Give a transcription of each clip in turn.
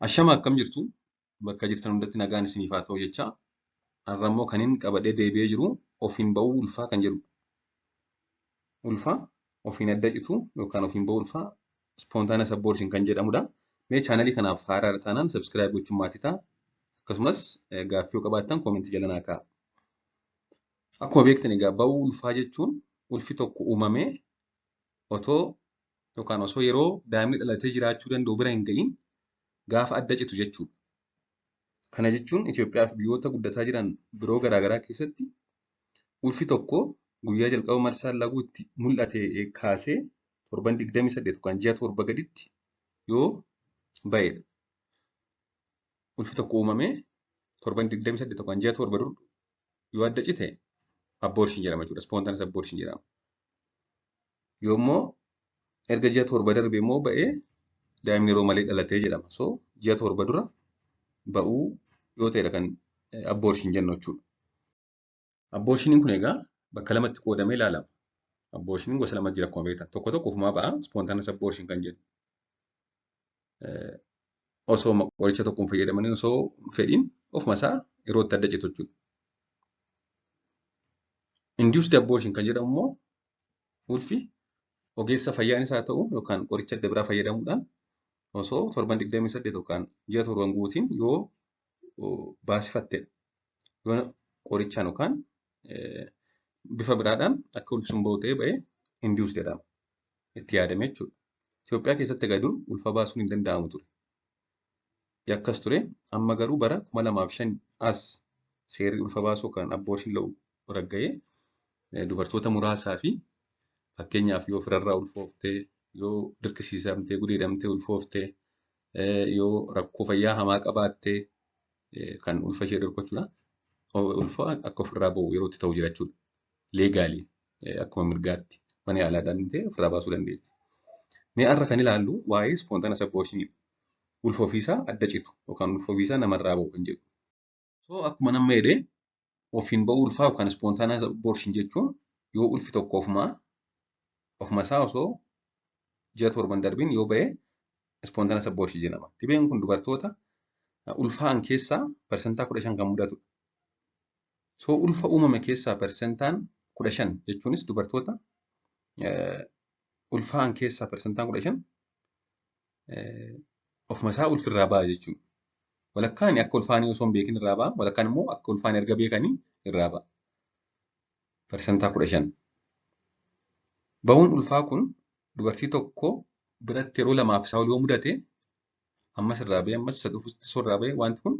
Ashama akkam jirtu? Bakka jirtan hundatti nagaan isiniif haa ta'u jecha har'a immoo kan inni qabadhee deebi'ee jiru ofiin ba'uu ulfaa kan jedhudha. Ulfa ofiin adda citu yookaan ofiin ba'uu ulfaa spontaneous abortion kan jedhamudha. Mee chaanalii kanaaf haaraa taanaan subscribe gochuun maatii ta'a. Akkasumas gaaffii yoo qabaattan koomentii jala naa kaa'a. Akkuma beektan egaa ba'uu ulfaa jechuun ulfi tokko uumamee otoo yookaan osoo yeroo daa'imni dhalatee jiraachuu danda'u bira hin ga'iin gaafa adda citu jechuudha. Kana jechuun Itoophiyaa fi biyyoota guddataa jiran biroo garaagaraa keessatti ulfi tokko guyyaa jalqaba marsaan laguu itti mul'ate kaasee torban 28 yookaan ji'a 7 gaditti yoo ba'edha. Ulfi tokko uumamee torban 28 yookaan ji'a 7 dura yoo adda cite abortion jedhama jechuudha. Spontaneous abortion jedhama. Yoommoo erga ji'a 7 darbe immoo ba'ee daa'imni yeroo malee dhalatee jedhama. So ji'a 7 dura ba'uu yoo ta'edha kan abortion jennu jechuudha. Abortioniin kun egaa bakka lamatti qoodamee ilaalama. Abortioniin gosa lamatu jira akkuma beektan. Tokko tokko ofumaa ba'a spontaneous abortion kan jennu. Osoo qoricha tokko hin fayyadamanii osoo fedhiin ofuma isaa yeroo itti adda citu jechuudha. Induced abortion kan jedhamu immoo ulfi ogeessa fayyaanis haa ta'u yookaan qoricha adda biraa fayyadamuudhaan osoo torban 28 yookaan ji'a 7 guutiin yoo baasifattedha. Yoo qorichaan yookaan bifa biraadhaan akka ulfi sun ba'u ta'ee ba'ee induced jedhama. Itti yaadame jechuudha. Itoophiyaa keessatti egaa dur ulfa baasuun hin danda'amu ture. Yakkas ture. Amma garuu bara 2005 as seerri ulfa baasuu kan abortion law ragga'ee dubartoota muraasaa fi fakkeenyaaf yoo firarraa ulfooftee, yoo dirqisiisamtee gudeedamtee ulfooftee, yoo rakkoo fayyaa hamaa qabaattee kan ulfa ishee dhorkachuudha. Ulfa akka ofirraa ba'u yeroo itti ta'u jira jechuudha. Legally akkuma mirgaatti mana yaalaadhaan ta'e ofirraa baasuu dandeessi. Mee har'a kan ilaallu waa'ee spontaneous abortionidha. Ulfa ofiisaa adda citu yookaan ulfa ofiisaa namarraa ba'u kan jedhu. So akkuma nama jedhee ofiin ba'uu ulfaa yookaan spontaneous abortion jechuun yoo ulfi tokko ofuma isaa osoo ji'a 7 darbiin yoo ba'e spontaneous abortion jedhama. Dhibeen kun dubartoota ulfaa'an keessaa 15% kan mudatudha. So ulfa uumame keessaa 15% jechuunis dubartoota ulfaa'an keessaa 15% ofuma isaa ulfirraa ba'a jechuudha. Walakkaan akka ulfaanii osoo hin beekin irraa ba'a, walakkaan immoo akka ulfaanii erga beekanii irraa ba'a. 15%. Ba'uun ulfaa kun dubartii tokko biratti yeroo lamaaf isaa ol yoo mudate ammas irraa ba'ee ammas isa dhufutti irraa ba'ee wanti kun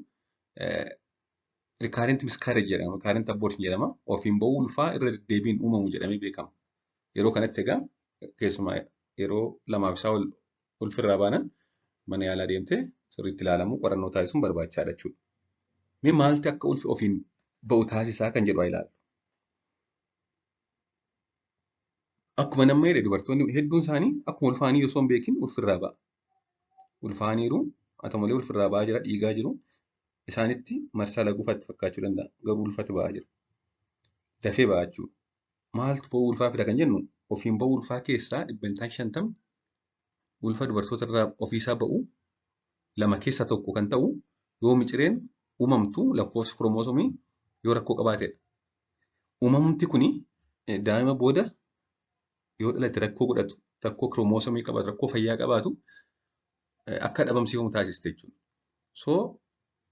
recurrent miscarriage jedhama. Recurrent abortion jedhama. Ofiin ba'uu ulfaa irra deddeebiin uumamu jedhamee beekama. Yeroo kanatti egaa keessumaa yeroo lamaaf isaa ol ulfirraa baanan mana yaalaa deemtee sirriitti ilaalamuu qorannoo taasisuun barbaachisaadha jechuudha. Mee maalti akka ulfi ofiin ba'u taasisaa kan jedhu haa ilaallu. Akkuma nama jedhe dubartoonni hedduun isaanii akkuma ulfaanii osoo hin beekin ulfirraa ba'a. Ulfaaniiru haa ta'u malee ulfirraa ba'aa jira dhiigaa jiru. Isaanitti marsaa laguufaatti fakkaachuu danda'a. Garuu ulfatu ba'aa jira. Dafee ba'a jechuudha. Maaltu ba'uu ulfaa fida kan jennu ofiin ba'uu ulfaa keessaa 50% ulfa dubartoota irraa ofiisaa ba'u 2 keessaa 1 kan ta'u yoo micireen uumamtu lakkoofsi kiromoosomii yoo rakkoo qabaatedha. Uumamti kuni daa'ima booda yoo dhalate rakkoo godhatu, rakkoo kiromoosomii qabaatu, rakkoo fayyaa qabaatu akka dhabamsiifamu taasiste jechuudha. So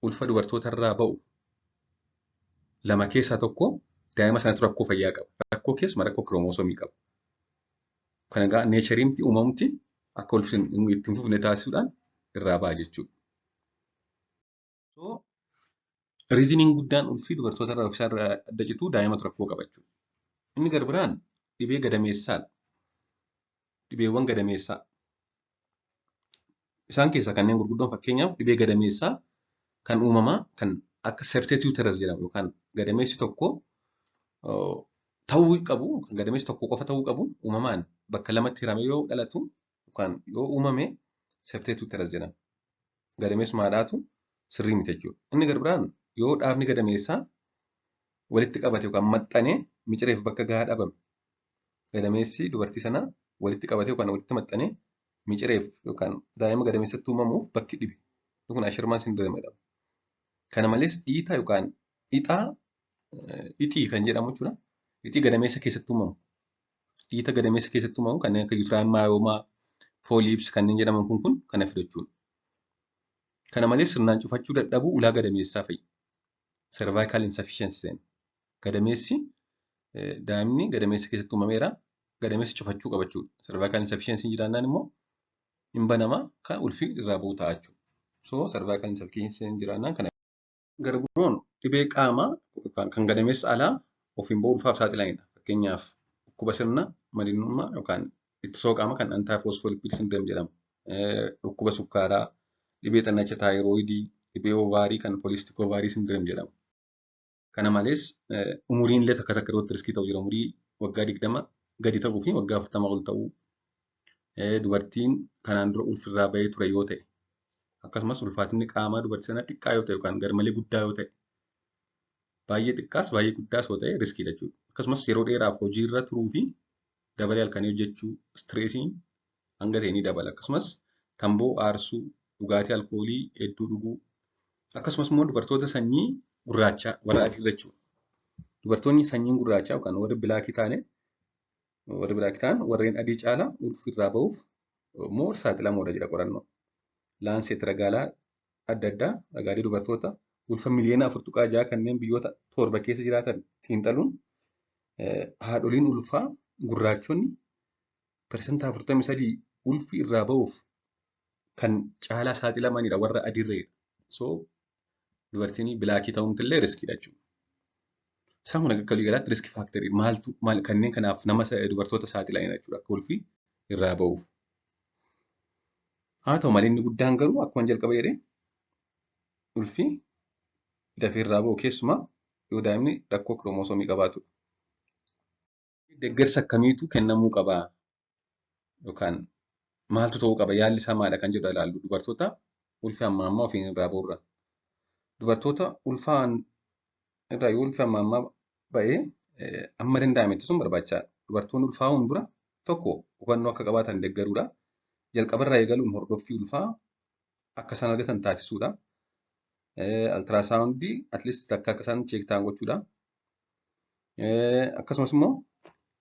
ulfa dubartoota irraa ba'u 2 keessaa 1 daa'ima sanatu rakkoo fayyaa qaba. Rakkoo keessumaa rakkoo kiromoosomii qaba. Kana egaa neechariimti uumamti akka ulfi itti hin fufne taasisuudhaan irraa ba'a jechuudha. So riiziniin guddaan ulfi dubartoota irraa ofiisaa irraa adda citu daa'imatu rakkoo qaba jechuudha. Inni gara biraan dhibee gadameessaadha. Dhibeewwan gadameessaa. Isaan keessaa kanneen gurguddoon fakkeenyaaf dhibee gadameessaa kan uumamaa kan akka septate uterus jedhamu yookaan gadameessi tokko ta'uu qabu gadameessi tokko qofa ta'uu qabu uumamaan bakka lamatti hiramee yoo dhalatu yookaan yoo uumame septate uterus jedhama. Gadameessuma haadhaatu sirrii miti jechuudha. Inni gara biraan yoo dhaabni gadameessaa walitti qabate yookaan maxxanee micireef bakka gahaa dhabame gadameessi dubartii sanaa walitti qabate yookaan walitti maxxanee micireef yookaan daa'ima gadameessatti uumamuuf bakki dhibe. Kun Asherman syndrome jedhama. Kana malees dhiita yookaan ixaa ixii kan jedhamu jechuudha. Ixii gadameessa keessatti uumamu. Dhiita gadameessa keessatti uumamu kanneen akka uterine myoma, polyps kanneen jedhaman kun kana fidu jechuudha. Kana malees sirnaan cufachuu dadhabuu ulaa gadameessaa fa'i. Cervical insufficiency. Gadameessi daa'imni gadameessa keessatti uumameera. Gadameessi cufachuu qaba jechuudha. Cervical insufficiency jiraannaan immoo hin banamaa kan ulfi irraa bu'u ta'a jechuudha. So cervical insufficiency jiraannaan kana. Gara biroon dhibee qaamaa kan gadameessa alaa ofiin ba'uu ulfaaf saaxilanidha. Fakkeenyaaf dhukkuba sirna madinnummaa yookaan ittisoo qaamaa kan antiphospholipid syndrome jedhamu. Dhukkuba sukkaaraa, dhibee xannacha taayiroidii, dhibee ovary kan polycystic ovary syndrome jedhamu. Kana malees umuriin illee takka takka irratti risk ta'u jira. Umurii waggaa 20 gadi ta'uu fi waggaa 40 ol ta'uu. Dubartiin kanaan dura ulfirraa bahee ture yoo ta'e, akkasumas ulfaatinni qaamaa dubartii sanaa xiqqaa yoo ta'e yookaan garmalee guddaa yoo ta'e, baay'ee xiqqaas baay'ee guddaas yoo ta'e riskiidha jechuudha. Akkasumas yeroo dheeraaf hojiirra turuu fi dabalee halkanii hojjechuu, stressiin hanga ta'e ni dabala. Akkasumas tamboo aarsuu, dhugaatii alkoolii hedduu dhuguu, akkasumas immoo dubartoota sanyii gurraachaa warra adii jechuudha. Dubartoonni sanyiin gurraachaa yookaan warri black taane warri black ta'an warreen adii caalaa ulfi irraa bahuuf more saaxilamoodha jedha qorannoo. Lancet ragaalee adda addaa ragaalee dubartoota ulfa miliyoona 4.6 kanneen biyyoota 7 keessa jiraatan xiinxaluun haadholiin ulfaa gurraachonni 43% ulfi irraa bahuuf kan caalaa saaxilamanidha warra adiirreedha. So dubartiin black ta'uun illee riskiidha jechuudha. Isaan kun akka waliigalaatti risk factor maaltu maal kanneen kanaaf nama dubartoota saaxilanidha jechuudha akka ulfi irraa bahuuf. Haa ta'u malee inni guddaan garuu akkuma jalqaba jedhee ulfi dafee irraa bahu keessumaa yoo daa'imni rakkoo kiromosoomii qabaatudha. Deeggarsa akkamiitu kennamuu qabaa yookaan maaltu ta'uu qaba, yaalli isaa maalidha kan jedhu ilaallu dubartoota ulfi hamma ammaa ofiin irraa ba'urra. Dubartoota ulfaan irraa yoo ulfi hamma ammaa ba'ee amma danda'ame ittisuun barbaachisaadha. Dubartoonni ulfaa'uun dura tokko hubannoo akka qabaatan deeggaruudha. Jalqabarraa eegaluun hordoffii ulfaa akka isaan argatan taasisuudha. Ultrasound at least takka akka isaan check ta'an gochuudha. Akkasumas immoo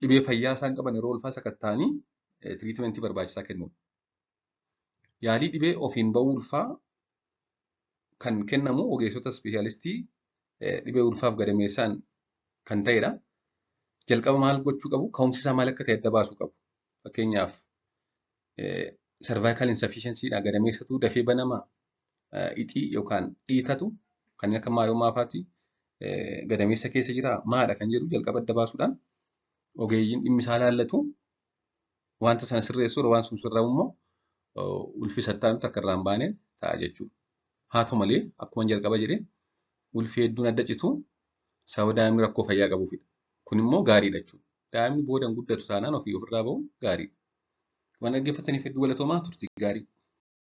dhibee fayyaa isaan qaban yeroo ulfaa sakatta'anii treatment barbaachisaa kennuudha. Yaalii dhibee ofiin ba'uu ulfaa kan kennamu ogeessota specialist dhibee ulfaaf gadameessaan kan ta'edha. Jalqaba maal gochuu qabu? Ka'umsi isaa maal akka ta'e adda baasuu qabu. Fakkeenyaaf cervical insufficiencyidha, gadameessatu dafee banamaa, ixii yookaan dhiitatu kanneen akka myoma fa'aati gadameessa keessa jira maadha kan jedhu jalqaba adda baasuudhaan ogeeyyiin dhimmi isaa ilaallatu wanta sana sirreessuu, waan sun sirraa'u immoo ulfi sattaanutti akka irraa hin baane ta'a jechuudha. Haa ta'u malee akkuma jalqaba jedhee ulfi hedduun adda citu sababa daa'imni rakkoo fayyaa qabuufidha. Kun immoo gaariidha jechuudha. Daa'imni booda hin guddatu taanaan ofii ofirraa bahuun gaariidha. Waan dhaggeeffataniif hedduu galatoomaa, turtii gaarii.